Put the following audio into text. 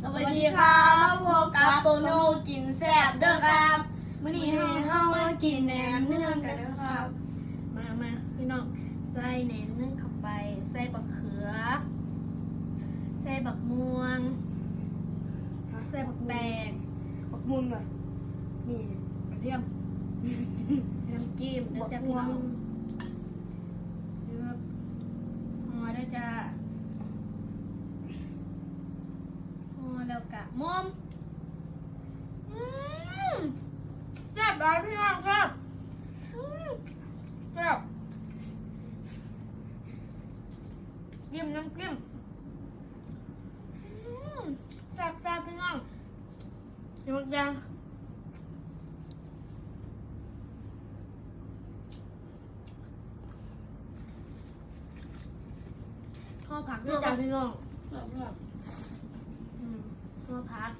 ສະຫວັດດີຄັບ ມາພົບກັບໂຕໂນກິນແຊບເດີຄັບ. ມື້ນີ້ເຮົາມາກິນແໜມເນືອງກັນເດີຄັບ. ມາ ມາ ພີ່ນ້ອງ ໃສ່ແໜມເນືອງເຂົ້າໄປ ໃສ່ບັກເຂືອ ໃສ່ບັກມ່ວງ ໃສ່ບັກແຕງ ບັກມ່ວງ ນີ້ ກະທຽມ ນ້ຳຈິ້ມເດີຈ້າ ພີ່ນ້ອງ. ຫໍ່ເດີຈ້າ ຫໍ່ແລ້ວກະໝົມ. ອືມ ແຊບຫຼາຍພີ່ນ້ອງ ແຊບ ອືມ ແຊບ. ຈິ້ມນ້ຳຈິ້ມ ອືມ ແຊບໆ ພີ່ນ້ອງ. ຊິໝາກຢ່າງ ຫໍ່ຜັກເດີຈ້າ ພີ່ນ້ອງ ອືມ ຫໍ່ຜັກ.